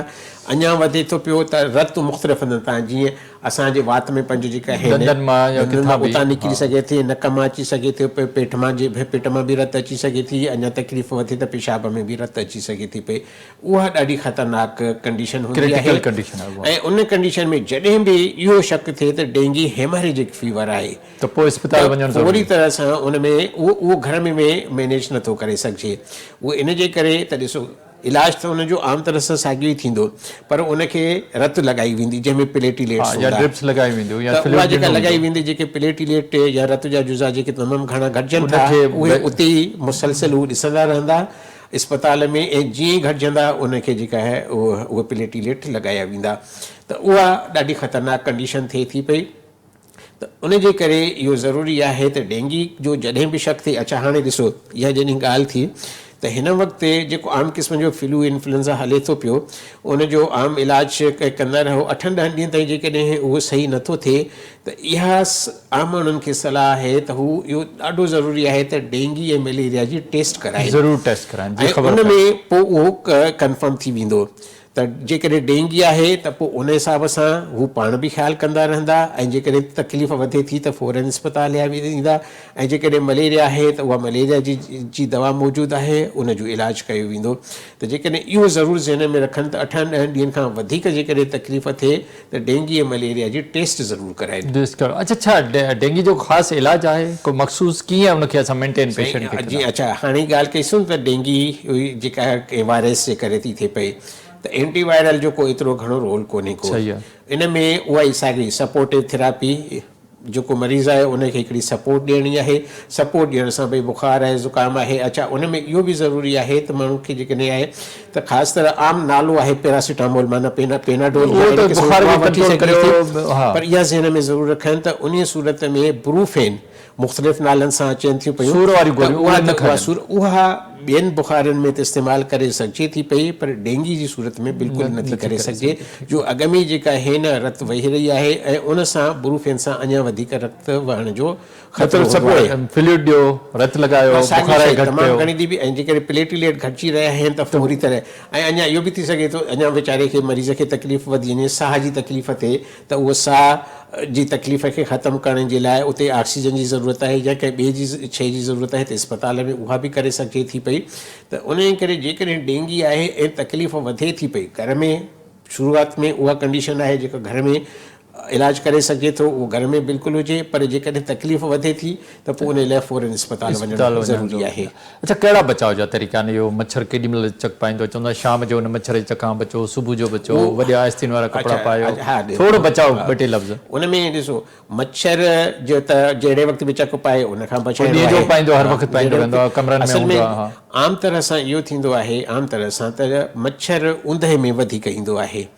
[SPEAKER 2] اڃا وڌي ٿو پيو ته رت مختلف هنڌن تان جيئن اسان جي وات ۾ پنج جيڪا آهن
[SPEAKER 1] ڏندن مان يا
[SPEAKER 2] ڪٿان به اتان نڪري سگهي ٿي نڪ مان اچي سگهي ٿي پيٽ مان جي پيٽ مان به رت اچي سگهي ٿي اڃا تڪليف وڌي ته پيشاب ۾ به رت اچي سگهي ٿي پئي اها ڏاڍي خطرناڪ ڪنڊيشن هوندي آهي ۽ ان ڪنڊيشن ۾ جڏهن به اهو شڪ ٿئي ته ڊينگي هيمريجڪ فيور آهي
[SPEAKER 1] ته پوء اسپتال وڃڻ ضروري.
[SPEAKER 2] فوري طرح سان ان ۾ اهو اهو گهر ۾ ۾ مينيج نه ٿو ڪري سگهجي اهو ان جي ڪري ته ڏسو علاج ته ان جو عام طرح سان ساڳيو ئي ٿيندو پر ان کي رت لڳائي ويندي جنهن ۾ پليٽيليٽس
[SPEAKER 1] يا
[SPEAKER 2] هوندا
[SPEAKER 1] ڊرپس لڳائي وينديون يا
[SPEAKER 2] ته اها
[SPEAKER 1] فلوئڊ
[SPEAKER 2] جيڪا
[SPEAKER 1] ڏنو
[SPEAKER 2] لڳائي
[SPEAKER 1] ويندو
[SPEAKER 2] ويندي جيڪي پليٽيليٽ يا رت جا جزا جيڪي تمام گهڻا گهٽجن
[SPEAKER 1] ان
[SPEAKER 2] ٿا
[SPEAKER 1] کي
[SPEAKER 2] اهي اتي ئي مسلسل هو ڏسندا رهندا اسپتال ۾ ۽ جيئن ئي گهٽجندا ان کي جيڪا آهي اهي پليٽيليٽ لڳايا ويندا ته اها ڏاڍي خطرناڪ ڪنڊيشن ٿئي ٿي پئي. ته ان جي ڪري اهو ضروري آهي ته ڊينگي جو جڏهن به شڪ ٿئي اڇا هاڻي ڏسو اها جڏهن ڳالهه ٿي ته هن وقت جيڪو عام قسم جو فلو انفلوئنزا هلي ٿو پيو ان جو عام علاج ڪندا رهو اٺن ڏهن ڏينهن تائين جيڪڏهن اهو صحيح نٿو ٿئي ته اها عام ماڻهن کي صلاح آهي ته هو اهو ڏاڍو ضروري آهي ته ڊينگي ۽ مليريا جي ٽيسٽ ڪرائين
[SPEAKER 1] ضرور ٽيسٽ ڪرائين جي
[SPEAKER 2] ۽
[SPEAKER 1] خبر
[SPEAKER 2] ان
[SPEAKER 1] پئي.
[SPEAKER 2] ۾ پوء اهو ڪنفرم ٿي ويندو ته جيڪڏهن ڊينگي آهي ته پوء ان حساب سان هو پاڻ به خيال ڪندا رهندا ۽ جيڪڏهن تڪليف وڌي ٿي ته فورن اسپتال هليا ويندا ۽ جيڪڏهن مليريا آهي ته اها مليريا جي جي دوا موجود آهي ان جو علاج ڪيو ويندو ته جيڪڏهن اهو ضرور ذهن ۾ رکن ته اٺن ڏهن ڏينهن کان وڌيڪ جيڪڏهن تڪليف ٿئي ته ڊينگي ۽ مليريا جي ٽيسٽ ضرور ڪرائين.
[SPEAKER 1] ٽيسٽ ڪرائين. اڇا ڇا ڊينگي جو خاص علاج آهي ڪو مخصوص ڪيئن ان کي اسان مينٽين پيشنٽ کي
[SPEAKER 2] سائين جي
[SPEAKER 1] ڪندا.
[SPEAKER 2] اڇا هاڻي ڳالهه ڪئي سون ته ڊينگي جيڪا وائرس جي ڪري ٿي ٿئي پئي ته اينٽي وائرل جو ڪو ايترو گهڻو رول ڪونهي ڪو
[SPEAKER 1] صحيح آهي.
[SPEAKER 2] ان ۾ اها ئي ساڳي سپورٽو ٿراپي جيڪو مريض آهي ان کي هڪڙي سپورٽ ڏيڻي آهي، سپورٽ ڏيڻ سان ڀئي بخار آهي زڪام آهي اڇا ان ۾ اهو به ضروري آهي ته ماڻهو کي جيڪڏهن آهي ته خاص طرح عام نالو آهي پيراسيٽامول معنيٰ پينا پيناڊول
[SPEAKER 1] اهو ته بخار کي
[SPEAKER 2] وٺي سگهجي ٿي پر اها ذهن ۾ ضرور رکن ته انهي صورت ۾ بروفين مختلف نالن سان اچن ٿيون پيون
[SPEAKER 1] سور واريون
[SPEAKER 2] ته
[SPEAKER 1] گوريون
[SPEAKER 2] اها
[SPEAKER 1] اهي نه
[SPEAKER 2] ته اها
[SPEAKER 1] کڻن.
[SPEAKER 2] سور اها ٻين بخارن ۾ ته استعمال ڪري سگهجي ٿي پئي پر ڊينگي جي صورت ۾ بلڪل
[SPEAKER 1] نه
[SPEAKER 2] نٿي
[SPEAKER 1] نٿي
[SPEAKER 2] ڪري
[SPEAKER 1] ڪري
[SPEAKER 2] سگهجي
[SPEAKER 1] سگهجي.
[SPEAKER 2] جو اڳ ۾ ئي جيڪا آهي نه رت وهي رهي آهي ۽ ان سان بروفين سان اڃا وڌيڪ رت وهڻ جو
[SPEAKER 1] مطلب
[SPEAKER 2] خطرو
[SPEAKER 1] سڀ
[SPEAKER 2] هوندو آهي.
[SPEAKER 1] فلوئڊ ڏيو، رت لڳايو،
[SPEAKER 2] اها ساڳي
[SPEAKER 1] بخار کي
[SPEAKER 2] شيء
[SPEAKER 1] گهٽ
[SPEAKER 2] تمام
[SPEAKER 1] ڪيو.
[SPEAKER 2] گهڻي ٿي پئي ۽ جيڪڏهن پليٽيليٽ گهٽجي رهيا آهن ته فوري طرح ۽ اڃا اهو به ٿي سگهي ٿو اڃا ويچاري کي مريض کي تڪليف وڌي وڃي ساهه جي تڪليف ٿئي ته اهو ساهه جي تڪليف کي ختم ڪرڻ جي لاء اتي آڪسيجن جي ضرورت آهي يا ڪنهن ٻئي جي شيء جي ضرورت آهي ته اسپتال ۾ اها به ڪري سگهجي ٿي پئي ته انهيء ڪري جيڪڏهن ڊينگي آهي ۽ تڪليف وڌي ٿي پئي گهر ۾ شروعات ۾ اها ڪنڊيشن آهي جيڪا گهر ۾ علاج ڪري سگهجي ٿو اهو گهر ۾ بلڪل هجي پر جيڪڏهن تڪليف وڌي ٿي ته پوء ان لاء فورن اسپتال وڃڻ ضروري آهي.
[SPEAKER 1] اڇا ڪهڙا بچاء جا طريقا آهن اهو مڇر ڪيڏي مهل چڪ پائيندو آهي چوندا آهن شام جو ان مڇر جي چڪ کان بچو صبح جو بچو وڏي آستين وارا ڪپڙا پايو ٿورو بچاء ٻه ٽي لفظ.
[SPEAKER 2] ان ۾ ڏسو مڇر جو ته جهڙي وقت به چڪ پائي ان کان بچائڻو
[SPEAKER 1] آهي. ڏينهن جو پائيندو هر وقت پائيندو رهندو آهي ڪمرن ۾
[SPEAKER 2] اصل ۾ عام طرح سان اهو ٿيندو آهي عام طرح سان ته مڇر اوندهه ۾ وڌيڪ ايندو آهي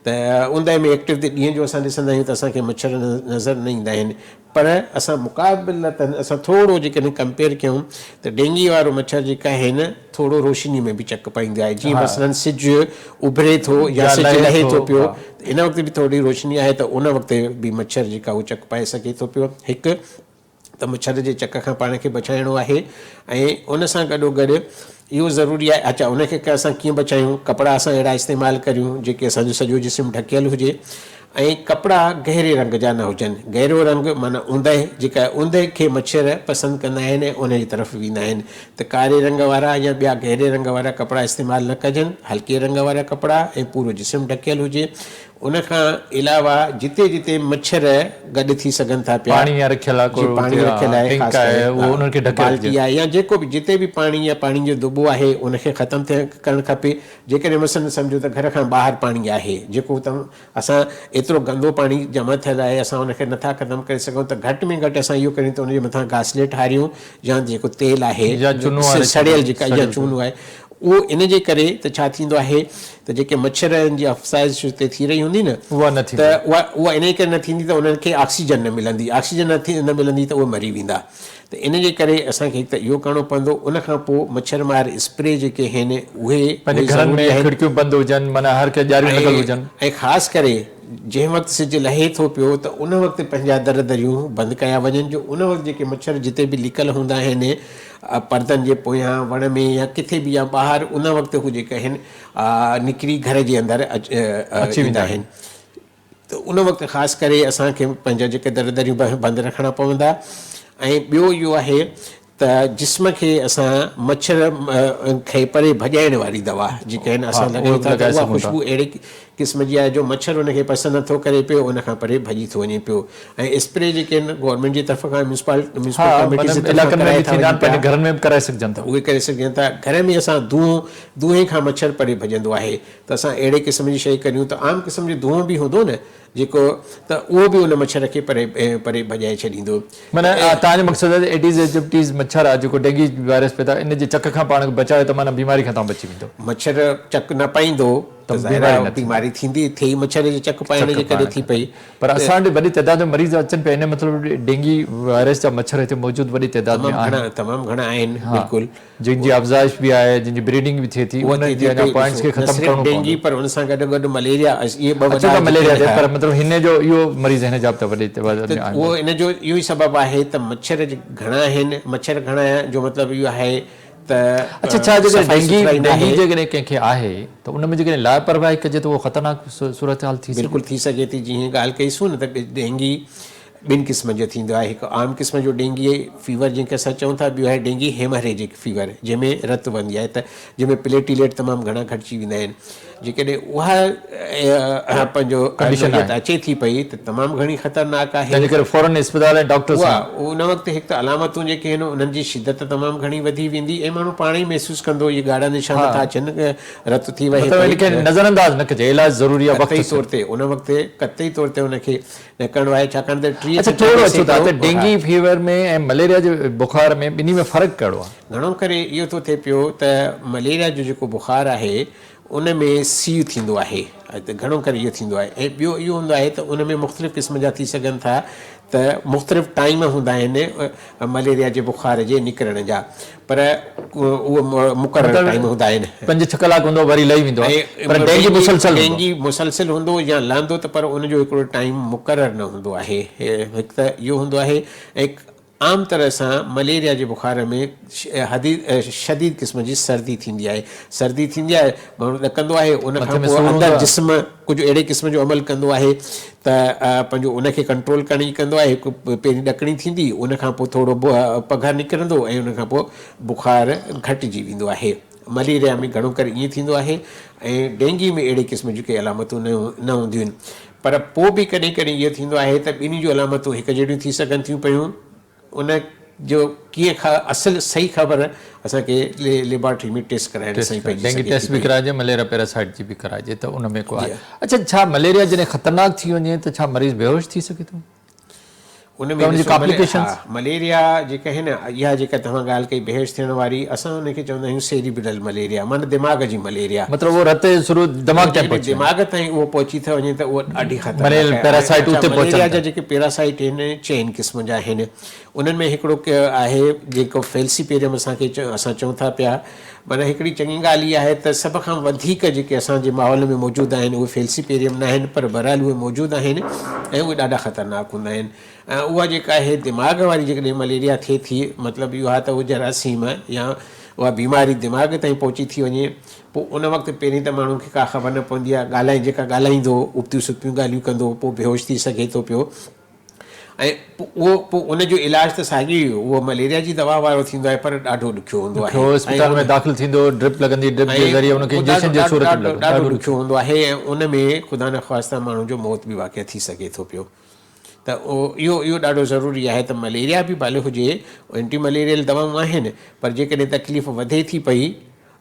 [SPEAKER 2] ته اوندهه ۾ ايڪٽو ڏينهن جو اسان ڏسندا آهيون ته اسان کي مڇر نظر نه ايندا آهن پر اسان مقابلتن اسان ٿورو جيڪڏهن ڪمپيئر ڪيون ته ڊينگي وارو مڇر جيڪا آهي نه ٿورو روشني ۾ به چڪ پائيندو آهي جيئن مثلاً سج اڀري ٿو يا سج لهي ٿو پيو ته ان وقت به ٿوري روشني آهي ته ان وقت به مڇر جيڪا اهو چڪ پائي سگهي ٿو پيو هڪ ته مڇر جي چڪ کان پاڻ کي بچائڻو آهي ۽ ان سان گڏو گڏ اهو ضروري آهي اڇا ان کي اسان ڪيئن بچايون ڪپڙا اسان اهڙا استعمال ڪريون جيڪي اسان جو سڄو جسم ڍڪيل هجي ۽ ڪپڙا گهري رنگ جا نه هجن گهرو رنگ معنيٰ اوندهه جيڪا اوندهه کي مڇر پسند ڪندا آهن ۽ ان جي طرف ويندا آهن ته ڪاري رنگ وارا يا ٻيا گهري رنگ وارا ڪپڙا استعمال نه ڪجن هلڪي رنگ وارا ڪپڙا ۽ پورو جسم ڍڪيل هجي ان کان علاوه جتي جتي مڇر گڏ ٿي سگهن ٿا پيا
[SPEAKER 1] پاڻي يا رکيل آهي
[SPEAKER 2] جي پاڻي رکيل آهي خاص ڪري
[SPEAKER 1] اهو انهن کي ڍڪي
[SPEAKER 2] بالٽي آهي يا جيڪو به جتي به پاڻي يا پاڻي جو دٻو آهي ان کي ختم ٿيڻ ڪرڻ کپي جيڪڏهن مثلاً سمجهو ته گهر کان ٻاهر پاڻي آهي جيڪو اسان ايترو گندو پاڻي جمع ٿيل آهي اسان ان کي نٿا ختم ڪري سگهون ته گهٽ ۾ گهٽ اسان اهو ڪريون ته ان جي مٿان گاسليٽ هاريون يا جيڪو تيل آهي
[SPEAKER 1] يا چونو هاري
[SPEAKER 2] سڙيل جيڪا يا چونو آهي اهو ان جي ڪري ته ڇا ٿيندو آهي ته جيڪي مڇرن جي افزائش هتي ٿي رهي هوندي نه
[SPEAKER 1] اها نه ٿيندي
[SPEAKER 2] ته اها اها ان جي ڪري نه ٿيندي ته انهن کي آڪسيجن نه ملندي آڪسيجن نه ٿي نه ملندي ته اهي مري ويندا ته ان جي ڪري اسان کي هڪ ته اهو ڪرڻو پوندو ان کان پوء مڇر مار اسپري جيڪي آهن اهي
[SPEAKER 1] پنهنجي گهرن ۾ کڙڪيون بند هجن معنيٰ هر ڪنهن ڄاريون لڳل هجن.
[SPEAKER 2] ۽ خاص ڪري جنهن وقت سج لهي ٿو پيو ته ان وقت پنهنجا در دريون بند ڪيا وڃن جو ان وقت جيڪي مڇر جتي به لڪل هوندا آهن پردن جي پويان وڻ ۾ يا ڪٿي به يا ٻاهر ان وقت هو جيڪي آهن نڪري گهر جي اندر اچي ويندا آهن ته ان وقت خاص ڪري اسان کي پنهنجا جيڪي در دريون بند رکڻا پوندا ۽ ٻيو اهو آهي ته جسم کي اسان مڇر کي پري ڀڄائڻ واري دوا جيڪي آهن اسان لڳايون ٿا ته اها خوشبو اهڙي قسم جي آهي جو مڇر ان کي پسند نٿو ڪري پيو ان کان پري ڀڄي ٿو وڃي پيو ۽ اسپري جيڪي آهن گورنمينٽ جي طرف کان ميونسپال ميونسپل ڪميٽي جي طرف کان ڪرايا ٿا وڃن پيا
[SPEAKER 1] گهرن ۾ به ڪرائي سگهجن ٿا
[SPEAKER 2] اهي ڪري سگهجن ٿا گهر ۾ اسان دونهون دونهين کان مڇر پري ڀڄندو آهي ته اسان اهڙي قسم جي شيء ڪريون ته عام قسم جو دونهون به هوندو نه جيڪو ته اهو به ان مڇر کي پري پري ڀڄائي ڇڏيندو.
[SPEAKER 1] معنيٰ توهان جو مقصد آهي ته ايڊيز ايجپٽيز مڇر آهي جيڪو ڊينگي وائرس پيدا ان جي چڪ کان پاڻ کي بچايو ته معنيٰ بيماري کان توهان بچي ويندو.
[SPEAKER 2] مڇر چڪ نه پائيندو ته ظاهر آهي بيماري ٿيندي ٿئي مڇر جي چڪ پائڻ جي ڪري ٿي پئي.
[SPEAKER 1] پر اسان وٽ وڏي تعداد ۾ مريض اچن پيا ان جو مطلب ڊينگي وائرس جا مڇر هتي موجود وڏي تعداد ۾ آهن.
[SPEAKER 2] تمام گهڻا آهن بلڪل.
[SPEAKER 1] جن جي افزائش به آهي جن جي بريڊنگ به ٿئي ٿي انهن جي اڃا پوائنٽس کي ختم ڪرڻو پوندو.
[SPEAKER 2] نه صرف ڊينگي پر ان سان گڏ گڏ مليريا اهي ٻه وڏا
[SPEAKER 1] اچون ٿا مليريا تي پر مطلب هن جو اهو مريض هن جا به ته وڏي تعداد ۾ آهن.
[SPEAKER 2] اهو ان جو اهو ئي سبب آهي ته مڇر گهڻا آهن مڇر گهڻا جو مطلب اهو آهي ته
[SPEAKER 1] اڇا ڇا جيڪڏهن ڊينگي ڊينگي جيڪڏهن ڪنهن کي آهي ته ان ۾ جيڪڏهن لاپرواهي ڪجي ته اهو خطرناڪ صورتحال ٿي سگهي ٿي.
[SPEAKER 2] بلڪل ٿي سگهي ٿي جيئن ڳالهه ڪئي سون نه ته ڊينگي ٻن قسمن جو ٿيندو آهي هڪ عام قسم جو ڊينگي فيور جنهن کي اسان چئون ٿا ٻيو آهي ڊينگي هيمريجڪ فيور جنهن ۾ رت وهندي آهي ته جنهن ۾ پليٽيليٽ تمام گهڻا گهٽجي ويندا آهن جيڪڏهن اها پنهنجو
[SPEAKER 1] ڪنڊيشن
[SPEAKER 2] اچي ٿي پئي ته تمام گهڻي خطرناڪ آهي
[SPEAKER 1] تنهن جي ڪري فورن اسپتال ۽ ڊاڪٽر
[SPEAKER 2] سان اها ان وقت هڪ ته علامتون جيڪي آهن انهن جي شدت تمام گهڻي وڌي ويندي ۽ ماڻهو پاڻ ئي محسوس ڪندو اهي ڳاڙها نشان ٿا اچن رت ٿي وهي
[SPEAKER 1] مطلب ان کي نظر انداز نه ڪجي علاج ضروري آهي
[SPEAKER 2] وقت سر قطعي طور تي ان وقت قطعي طور تي ان کي نه ڪرڻو آهي ڇاڪاڻ ته 30 25
[SPEAKER 1] اڇا ٿورو اچو ٿا ته ڊينگي فيور ۾ ۽ مليريا جي بخار ۾ ٻنهي ۾ فرق ڪهڙو آهي؟
[SPEAKER 2] گهڻو ڪري اهو ٿو ٿئي پيو ته مليريا جو جيڪو بخار آهي ان ۾ سيء ٿيندو آهي گهڻو ڪري اهو ٿيندو آهي ۽ ٻيو اهو هوندو آهي ته ان ۾ مختلف قسم جا ٿي سگهن ٿا ته مختلف ٽائيم هوندا آهن مليريا جي بخار جي نڪرڻ جا پر اهو مقرر ٽائيم هوندا آهن.
[SPEAKER 1] پنج ڇهه ڪلاڪ هوندو وري لهي ويندو آهي پر ڊينگي مسلسل هوندو.
[SPEAKER 2] ڊينگي مسلسل هوندو يا لهندو ته پر ان جو هڪڙو ٽائيم مقرر نه هوندو آهي هڪ ته اهو هوندو آهي ۽ عام طرح سان مليريا جي بخار ۾ شديد قسم جي سردي ٿيندي آهي. سردي ٿيندي آهي، ماڻهو ڏڪندو آهي، ان کان پوء اندر جسم ڪجهه اهڙي قسم جو عمل ڪندو آهي ته پنهنجو ان کي ڪنٽرول ڪرڻ جي ڪندو آهي. هڪ پهرين ڏڪڻي ٿيندي، ان کان پوء ٿورو پگهر نڪرندو ۽ ان کان پوء بخار گهٽجي ويندو آهي. مليريا ۾ گهڻو ڪري ائين ٿيندو آهي ۽ ڊينگي ۾ اهڙي قسم جون ڪي علامتون نه هونديون آهن. پر پوء به ڪڏهن ڪڏهن اهو ٿيندو آهي ته ٻنهي جون علامتون هڪ جهڙيون ٿي سگهن ٿيون پيون. ان جو ڪيئن اصل صحيح خبر اسان کي ليبارٽري ۾ ٽيسٽ ڪرائڻ سان ئي پئجي
[SPEAKER 1] ڊينگي
[SPEAKER 2] سگهي
[SPEAKER 1] ٽيسٽ
[SPEAKER 2] ٿي
[SPEAKER 1] به
[SPEAKER 2] پئي.
[SPEAKER 1] ڪرائجي مليريا پيراسائيٽ جي به ڪرائجي ته ان ۾ ڪو آهي. اڇا ڇا مليريا جڏهن خطرناڪ ٿي وڃي ته ڇا مريض بيهوش ٿي سگهي ٿو؟
[SPEAKER 2] ان ۾ ڏسو ها مليريا جيڪا آهي نه اها جيڪا توهان ڳالهه ڪئي بيهوش ٿيڻ واري اسان ان کي چوندا آهيون سيريبرل مليريا معنيٰ دماغ جي مليريا.
[SPEAKER 1] مطلب اهو رت جي ٿرو دماغ تائين پهچي وڃي.
[SPEAKER 2] دماغ تائين اهو پهچي ٿو وڃي ته اهو ڏاڍي خطرناڪ آهي. اڇا مليريا جا جيڪي پيراسائيٽ آهن چئن قسم جا آهن انهن ۾ هڪڙو آهي جيڪو فيلسيپيريم اسان کي اسان چئون ٿا پيا معنيٰ هڪڙي چڱي ڳالهه اها آهي ته سڀ کان وڌيڪ جيڪي اسان جي ماحول ۾ موجود آهن اهي فيلسيپيريم ناهن پر بهرحال اهي موجود آهن ۽ اهي ڏاڍا خطرناڪ هوندا آهن ۽ اها جيڪا آهي دماغ واري جيڪڏهن مليريا ٿئي ٿي مطلب اهو آهي ته اهو جراثيم يا اها بيماري دماغ تائين پهچي ٿي وڃي پوء ان وقت پهرين ته ماڻهو کي ڪا خبر نه پوندي آهي ڳالهائي جيڪا ڳالهائيندو ابتيون ستيون ڳالهيون ڪندو پوء بيهوش ٿي سگهي ٿو پيو ۽ اهو پوء ان جو علاج ته ساڳيو ئي اهو مليريا جي دوا وارو ٿيندو آهي پر ڏاڍو ڏکيو هوندو آهي.
[SPEAKER 1] ڏکيو اسپتال ۾ داخل ٿيندو ڊرپ لڳندي ڊرپ جي ذريعي ان کي انجيڪشن جي صورت ۾ لڳندو
[SPEAKER 2] ڏاڍو ڏکيو هوندو آهي ۽ ان ۾ خدا نخواسته ماڻهو جو موت به واقع ٿي سگهي ٿو پيو ته اهو اهو ڏاڍو ضروري آهي ته مليريا به ڀلي هجي اينٽي مليريل دوائون آهن پر جيڪڏهن تڪليف وڌي ٿي پئي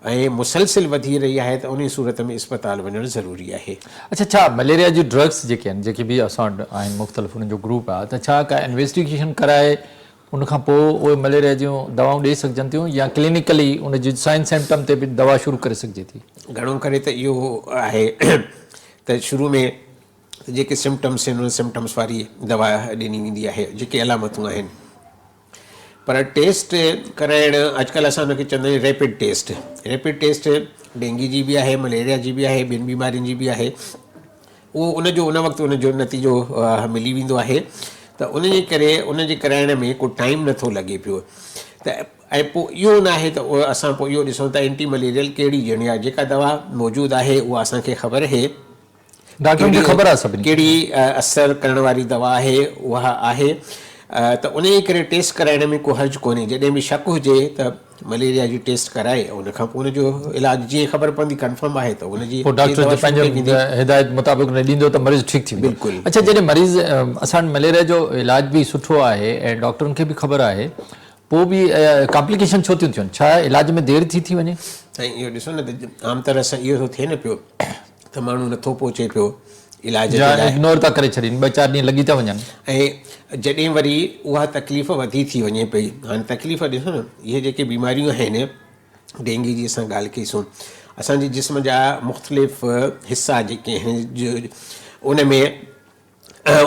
[SPEAKER 2] ۽ مسلسل وڌي رهي آهي ته انهي صورت ۾ اسپتال وڃڻ ضروري آهي.
[SPEAKER 1] اڇا ڇا مليريا جون ڊرگس جيڪي آهن جيڪي به اسان وٽ آهن مختلف انهن جو گروپ آهي ته ڇا ڪا انويسٽيگيشن ڪرائي ان کان پوء اهي مليريا جون دوائون ڏئي سگهجن ٿيون يا ڪلينيڪلي ان جي سائن سمپٽم تي به دوا شروع ڪري سگهجي ٿي؟
[SPEAKER 2] گهڻو ڪري ته اهو آهي ته شروع ۾ جيڪي سمپٽمس آهن انهن سمپٽمس واري دوا ڏني ويندي آهي جيڪي علامتون آهن. پر ٽيسٽ ڪرائڻ اڄڪلهه اسان ان کي چوندا آهيون rapid test rapid test dengue جي به آهي مليريا جي به آهي ٻين بيمارين جي به آهي اهو ان جو ان وقت ان جو نتيجو ملي ويندو آهي ته ان جي ڪري ان جي ڪرائڻ ۾ ڪو ٽائيم نٿو لڳي پيو ته ۽ پوء اهو نه آهي ته اسان پوء اهو ڏسون ته اينٽي مليريل ڪهڙي ڏيڻي آهي جيڪا دوا موجود آهي اها اسان کي خبر آهي
[SPEAKER 1] ڊاڪٽرن کي خبر آهي سڀني کي.
[SPEAKER 2] ڪهڙي اثر ڪرڻ واري دوا آهي اها آهي ته انهيء ڪري ٽيسٽ ڪرائڻ ۾ ڪو حرج ڪونهي جڏهن به شڪ هجي ته مليريا جي ٽيسٽ ڪرائي ان کان پوء ان جو علاج جيئن خبر پوندي ڪنفرم آهي ته ان جي
[SPEAKER 1] پوء ڊاڪٽر
[SPEAKER 2] دوا شروع ڪئي ويندي.
[SPEAKER 1] پنهنجي هدايت مطابق نه ڏيندو ته مريض ٺيڪ ٿي ويندو.
[SPEAKER 2] بلڪل.
[SPEAKER 1] اڇا جڏهن مريض اسان وٽ مليريا جو علاج به سٺو آهي ۽ ڊاڪٽرن کي به خبر آهي پوء به ڪامپليڪيشن ڇو ٿيون ٿين؟ ڇا علاج ۾ دير ٿي ٿي وڃي؟
[SPEAKER 2] سائين اهو ڏسو نه ته عام طرح سان اهو ٿو ٿئي نه پيو ته ماڻهو نٿو پهچي پيو علاج جي
[SPEAKER 1] يا
[SPEAKER 2] لاء.
[SPEAKER 1] اگنور ٿا ڪري ڇڏين ٻه چار ڏينهن لڳي ٿا وڃن.
[SPEAKER 2] ۽ جڏهن وري اها تڪليف وڌي ٿي وڃي پئي هاڻي تڪليف ڏسو نه اهي جيڪي بيماريون آهن ڊينگي جي اسان ڳالهه ڪئي سون اسان جي جسم جا مختلف حصا جيڪي آهن ان ۾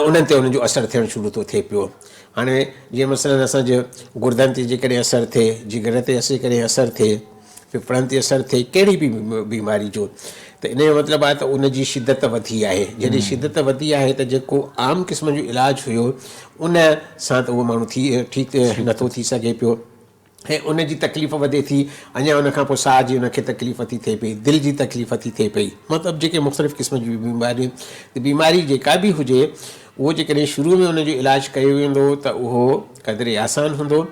[SPEAKER 2] انهن تي انهن جو اثر ٿيڻ شروع ٿو ٿئي پيو. هاڻي جيئن مثلاً اسان جي گردن تي جيڪڏهن اثر ٿئي، جگر تي جيڪڏهن اثر ٿئي، ڦڦڙن تي اثر ٿئي، ڪهڙي به بيماري جو ته ان جو مطلب آهي ته ان جي شدت وڌي آهي. جڏهن شدت وڌي آهي ته جيڪو عام قسم جو علاج هيو ان سان ته اهو ماڻهو ٿي ٺيڪ نٿو ٿي سگهي پيو. ۽ ان جي تڪليف وڌي ٿي، اڃا ان کان پوء ساهه جي ان کي تڪليف ٿي ٿئي پئي، دل جي تڪليف ٿي ٿئي پئي، مطلب جيڪي مختلف قسم جون بيماريون ته بيماري جيڪا به هجي اهو جيڪڏهن شروع ۾ ان جو علاج ڪيو ويندو ته اهو قدري آسان هوندو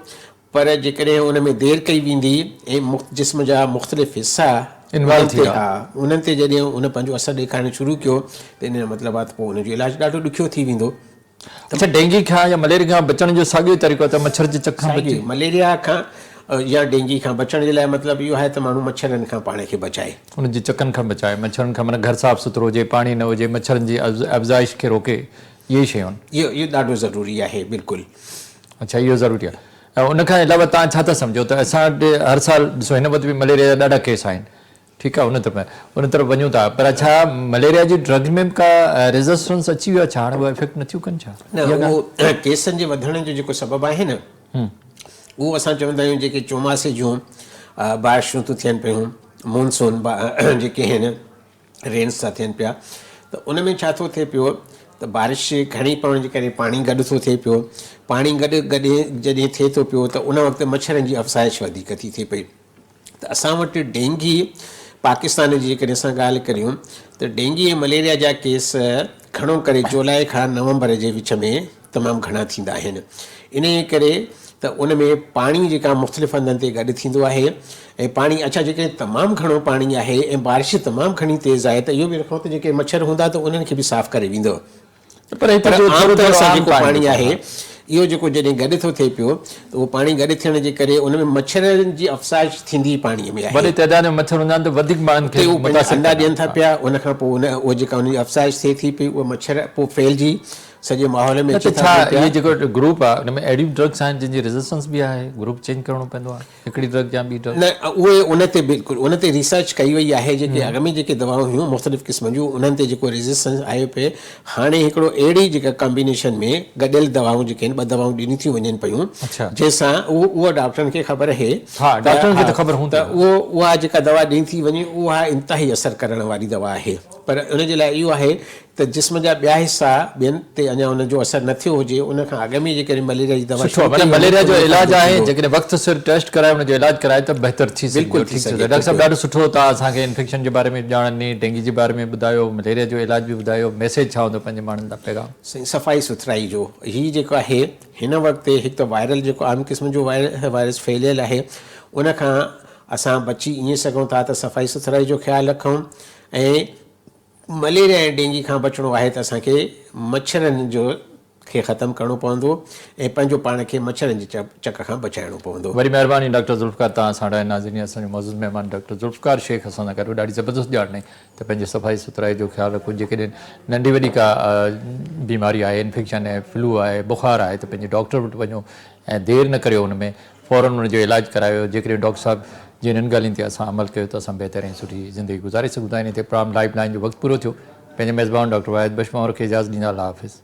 [SPEAKER 2] پر جيڪڏهن ان ۾ دير ڪئي ويندي ۽ جسم جا مختلف حصا
[SPEAKER 1] انوالو ٿي ويا.
[SPEAKER 2] ها انهن تي جڏهن ان پنهنجو اثر ڏيکارڻ شروع ڪيو ته ان جو مطلب آهي ته پوء ان جو علاج ڏاڍو ڏکيو ٿي ويندو.
[SPEAKER 1] اڇا ڊينگي کان يا مليريا کان بچڻ جو ساڳيو ئي طريقو آهي ته مڇر جي چڪ کان بچي.
[SPEAKER 2] ساڳيو مليريا کان يا ڊينگي کان بچڻ جي لاء مطلب اهو آهي ته ماڻهو مڇرن کان پاڻ کي بچائي.
[SPEAKER 1] انهن جي چڪن کان بچائي، مڇرن کان معنيٰ گهر صاف سٿرو هجي، پاڻي نه هجي، مڇرن جي افزائش کي روڪي اهي ئي شيون آهن.
[SPEAKER 2] اهو اهو ڏاڍو ضروري آهي بلڪل.
[SPEAKER 1] اڇا اهو ضروري آهي ۽ ان کان علاوه توهان ڇا ٿا سمجهو ته اسان وٽ هر سال ڏسو هن وقت به مليريا جا ڏاڍا ڪيس آهن ٺيڪ آهي ان طرف ان طرف وڃون ٿا پر ڇا مليريا جي ڊرگز ۾ به ڪا ريزسٽنس اچي ويو آهي ڇا هاڻي اهي افيڪٽ نٿيون ڪن ڇا؟
[SPEAKER 2] نه اهو ڪيسن جي وڌڻ جو جيڪو سبب آهي نه اهو اسان چوندا آهيون جيڪي چوماسي جون بارشون ٿيون ٿين پيون مونسون جيڪي آهن رينس ٿا ٿين پيا ته ان ۾ ڇا ٿو ٿئي پيو ته بارش گهڻي پوڻ جي ڪري پاڻي گڏ ٿو ٿئي پيو پاڻي گڏ گڏ جڏهن ٿئي ٿو پيو ته ان وقت مڇرن جي افزائش وڌيڪ ٿي ٿئي پئي ته اسان وٽ ڊينگي پاڪستان جي جيڪڏهن اسان ڳالهه ڪريون ته ڊينگي ۽ مليريا جا ڪيس گهڻو ڪري جولاء کان نومبر جي وچ ۾ تمام گهڻا ٿيندا آهن انهيء ڪري ته ان ۾ پاڻي جيڪا مختلف هنڌن تي گڏ ٿيندو آهي ۽ پاڻي اڇا جيڪڏهن تمام گهڻو پاڻي آهي ۽ بارش تمام گهڻي تيز آهي ته اهو به رکڻو ته جيڪي مڇر هوندا ته انهن کي به صاف ڪري ويندو
[SPEAKER 1] پر هتي
[SPEAKER 2] پر
[SPEAKER 1] جو
[SPEAKER 2] عام
[SPEAKER 1] ٿورو
[SPEAKER 2] طرح
[SPEAKER 1] ٿورو
[SPEAKER 2] سان
[SPEAKER 1] عام
[SPEAKER 2] جيڪو
[SPEAKER 1] پاڻي
[SPEAKER 2] پاڻي
[SPEAKER 1] ڏسو
[SPEAKER 2] آهي اهو جيڪو جڏهن گڏ ٿو ٿئي پيو ته اهو پاڻي گڏ ٿيڻ جي ڪري ان ۾ مڇرن جي افزائش ٿيندي پاڻي ۾ آهي.
[SPEAKER 1] وڏي تعداد ۾ مڇر هوندا آهن ته وڌيڪ ماڻهن
[SPEAKER 2] اتي
[SPEAKER 1] کي
[SPEAKER 2] اهو پنهنجا
[SPEAKER 1] متاثر
[SPEAKER 2] انڊا
[SPEAKER 1] ڪندا
[SPEAKER 2] ڏين ٿا
[SPEAKER 1] آهن.
[SPEAKER 2] پيا ان کان پوء ان اهو جيڪا ان جي افزائش ٿئي ٿي پئي اهي مڇر پوء ڦهلجي سڄي ماحول ۾
[SPEAKER 1] نه ته
[SPEAKER 2] اچي ٿا
[SPEAKER 1] ڇا
[SPEAKER 2] وڃن پيا.
[SPEAKER 1] اهي جيڪو گروپ آهي ان ۾ اهڙيون ڊرگس آهن جن جي ريزسٽنس به آهي گروپ چينج ڪرڻو پوندو آهي هڪڙي ڊرگ يا ٻي ڊرگ.
[SPEAKER 2] نه اهي ان تي بلڪل ان تي ريسرچ ڪئي وئي آهي جيڪي اڳ ۾ جيڪي دوائون هيون مختلف قسمن جون انهن تي جيڪو ريزسٽنس آيو پئي هاڻي هڪڙو اهڙي جيڪا ڪمبينيشن ۾ گڏيل دوائون جيڪي آهن ٻه دوائون ڏنيون ٿيون وڃن پيون جنهن سان اهو اهو ڊاڪٽرن کي خبر اهي
[SPEAKER 1] ها ڊاڪٽرن کي ته خبر هوندي
[SPEAKER 2] ته اهو اها جيڪا دوا ڏني ٿي وڃي اها انتهائي اثر ڪرڻ واري دوا آهي پر ان جي لاء اهو آهي ته جسم جا ٻيا حصا ٻين تي اڃا ان جو اثر نه ٿيو هجي ان کان اڳ ۾ جيڪڏهن مليريا جي دوا
[SPEAKER 1] سٺو
[SPEAKER 2] شروع
[SPEAKER 1] معنيٰ
[SPEAKER 2] ڪئي وڃي
[SPEAKER 1] مليريا
[SPEAKER 2] ته
[SPEAKER 1] جو
[SPEAKER 2] ان ۾
[SPEAKER 1] علاج
[SPEAKER 2] فائدو
[SPEAKER 1] آهي
[SPEAKER 2] ٿيندو.
[SPEAKER 1] جيڪڏهن وقت سر ٽيسٽ ڪرائي ان جو علاج ڪرائي ته بهتر ٿي سگهندو
[SPEAKER 2] بلڪل ٿي
[SPEAKER 1] ٺيڪ ٿي
[SPEAKER 2] سگهي
[SPEAKER 1] ڊاڪٽر
[SPEAKER 2] ٿو
[SPEAKER 1] صاحب
[SPEAKER 2] پيو.
[SPEAKER 1] ڏاڍو سٺو توهان اسان کي انفيڪشن جي باري ۾ ڄاڻ ڏني ڊينگي جي باري ۾ ٻڌايو مليريا جو علاج به ٻڌايو ميسيج ڇا هوندو پنهنجي ماڻهن لاء پيغام.
[SPEAKER 2] سائين صفائي سٿرائي جو هي جيڪو آهي هن وقت هڪ ته وائرل جيڪو عام قسم جو وائرس ڦهليل آهي ان کان اسان بچي ائين سگهون ٿا ته صفائي سٿرائي جو خيال رکون ۽ مليريا ۽ ڊينگي کان بچڻو آهي ته اسان کي مڇرن جو کي ختم ڪرڻو پوندو ۽ پنهنجو پاڻ کي مڇرن جي چڪ کان بچائڻو پوندو.
[SPEAKER 1] وڏي مهرباني ڊاڪٽر ذوالفقار توهان اسان وٽ آيا ناظرين اسان جو معزز مهمان ڊاڪٽر ذوالفقار شيخ اسان سان گڏ هو ڏاڍي زبردست ڄاڻ ڏني ته پنهنجي صفائي سٿرائي جو خيال رکو جيڪڏهن ننڍي وڏي ڪا بيماري آهي انفيڪشن آهي فلو آهي بخار آهي ته پنهنجي ڊاڪٽر وٽ وڃو ۽ دير نه ڪريو ان ۾ فورن ان جو علاج ڪرايو جيڪڏهن ڊاڪٽر صاحب جي انهن ڳالهين تي اسان عمل ڪيو ته اسان بهتر ۽ سٺي زندگي گذاري سگهون ٿا انهي تي پروگرام لائيف لائين جو وقت پورو ٿيو پنهنجي ميزبان ڊاڪٽر واحد بخش پنهور کي اجازت ڏيندا الله حافظ.